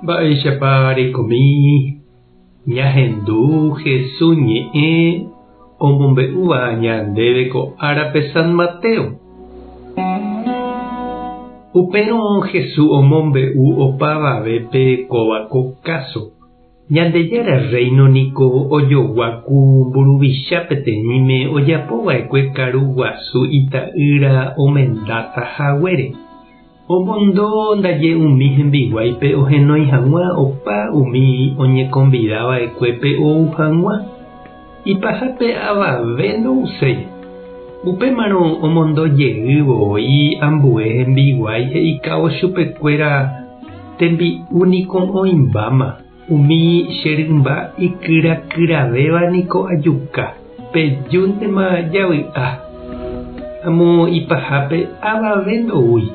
Mba'éichapa reikomi ñahendu Jesús ñe'ẽ omombe'úva ñandéve ko árape San Mateo? Upérõ Jesús omombe'u opavavépe kóva ko káso, Ñandejára Rréino niko ojogua ku mburuvicha peteĩme ojapo va'ekue karu guasu ita'ýra omendáta haguére. Omondo ndaje umi hembiguáipe ohenói hag̃ua opa umi oñekonvida va'ekuépe ou hag̃ua. Ipahápe avave ndouséi. Upémarõ omondo jey voi ambue hembiguái he'ikávo chupekuéra tembi'u niko oĩmbáma, umi che rymba ikyrakyravéva niko ajuka, pejúntema javy'a. Amo ipahápe avave ndoúi,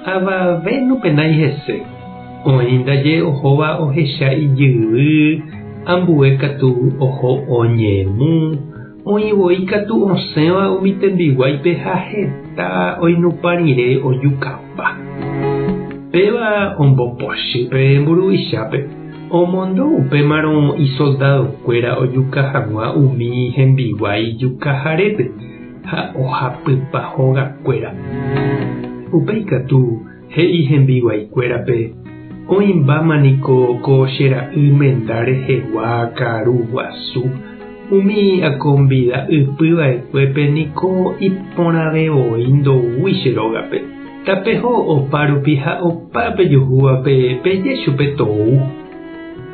avave nopenái hese. Oĩ ndaje ohóva ohecha ijyvy, ambue katu oho oñemu, oĩ voi katu osẽva umi tembiguáipe ha heta oinupã rire ojukapa. Péva ombopochy pe mburuvichápe, omondo upémarõ isoldadokuéra ojuka hag̃ua umi hembiguái jukaharépe ha ohapypa hogakuéra. Upéi katu He'i hembiguaikuérape, Oĩmbáma niko ko che ra'y menda rehegua karu guasu, umi akonvida ypy va'ekuépe niko iporãve voi ndoúi che rógape. Tapeho opa rupi ha opa pejuhúvape peje chupe tou.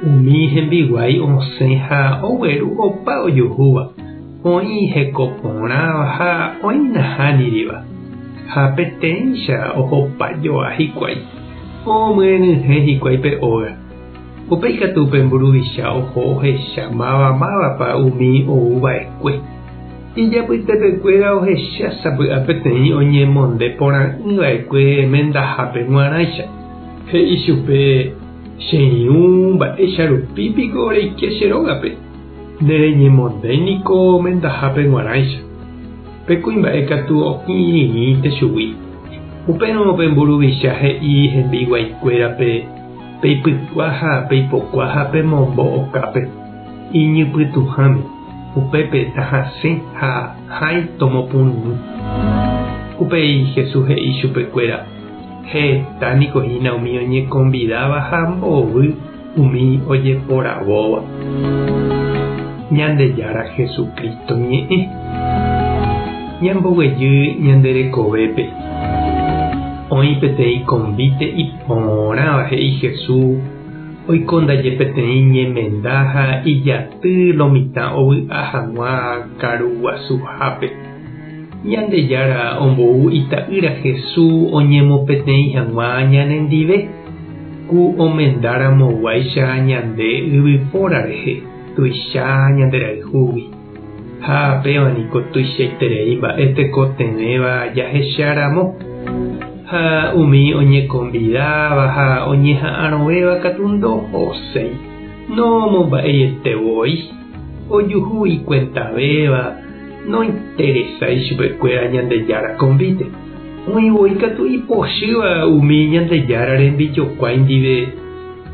Umi hembiguái osẽ ha ogueru opa ojuhúva. Oĩ heko porãva ha oĩ nahániriva, ha peteĩcha ohopa joa hikuái, omyenyhẽ hikuái pe óga. Upéi katu pe mburuvicha oho ohecha máva mávapa umi ou va'ekue. Ijapytepekuéra ohecha sapy'a peteĩ oñemonde porã'ỹ va'ekue mendahápe g̃uarãicha. He'i chupe, Che irũ, mba'éicha rupi piko reike che rógape? Nereñemondéi niko mendahápe g̃uarãicha. Pe kuimba'e katu okirirĩnte chugui. Upérõ pe mburuvicha he'i hembiguaikuérape, Peipykua ha peipokua ha pemombo okápe, iñypytũháme, upépe tahasẽ ha hãi tomopurũrũ. Upéi Jesús he'i chupekuéra, Heta niko hína umi oñekonvidáva ha mbovy umi ojeporavóva. Ñandejára Jesucristo ñe'ẽ. Ñamboguejy ñande rekovépe. Oĩ peteĩ konvíte iporãva he'i Jesús, oiko ndaje peteĩ ñemenda ha ijaty lo mitã ovy'a hag̃ua karu guasuhápe. Ñandejára ombou Ita'ýra Jesús oñemopeteĩ hag̃ua ñanendive. Ku omenda ramo guáicha ñande yvypóra rehe, tuicha ñande rayhúgui. Ha péva niko tuichaiterei mba'e tekotevẽva jahecha ramo. Ha umi oñekonvidáva ha oñeha'arõvéva katu ndohoséi, nomomba'eiete voi, ojuhu ikuentavéva, nointeresái chupekuéra Ñandejára konvíte. Oĩ voi katu ipochýva umi Ñandejára rembijokuái ndive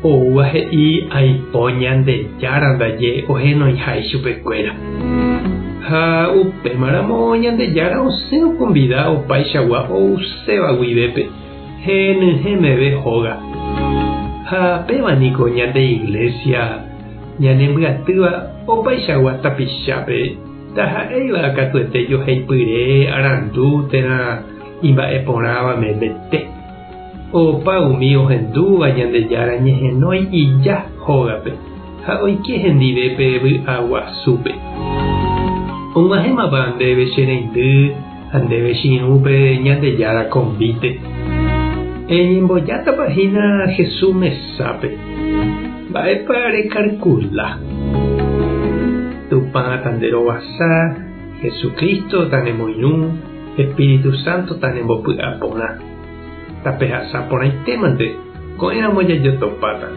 oúva he'i aipo Ñandejára ndaje ohenoiha ichupekuéra. Ha upémaramo Ñandejára osẽ okonvida opaichagua ouséva guivépe henyhẽ meve hóga. Ha péva niko ñande Iglesia ñanembyatýva opaichagua tapichápe. Ndaha'éiva katuete joheipyre arandu térã imba'eporãva memete. Opa umi ohendúva Ñandejára ñehenói ija hógape ha oike hendive pe vy'a guasúpe. Og̃uahẽmapa ndéve che reindy ha ndéve che irũpe Ñandejára konvíte? Eñembojátapa hína Jesús mesápe? Mba'épa rekarkula? Tupã tanderovasa, Jesucristo tanemoirũ, Espíritu Santo tanembopy'a porã. Tapehasa porãitémante, ko'ẽramo jajotopáta.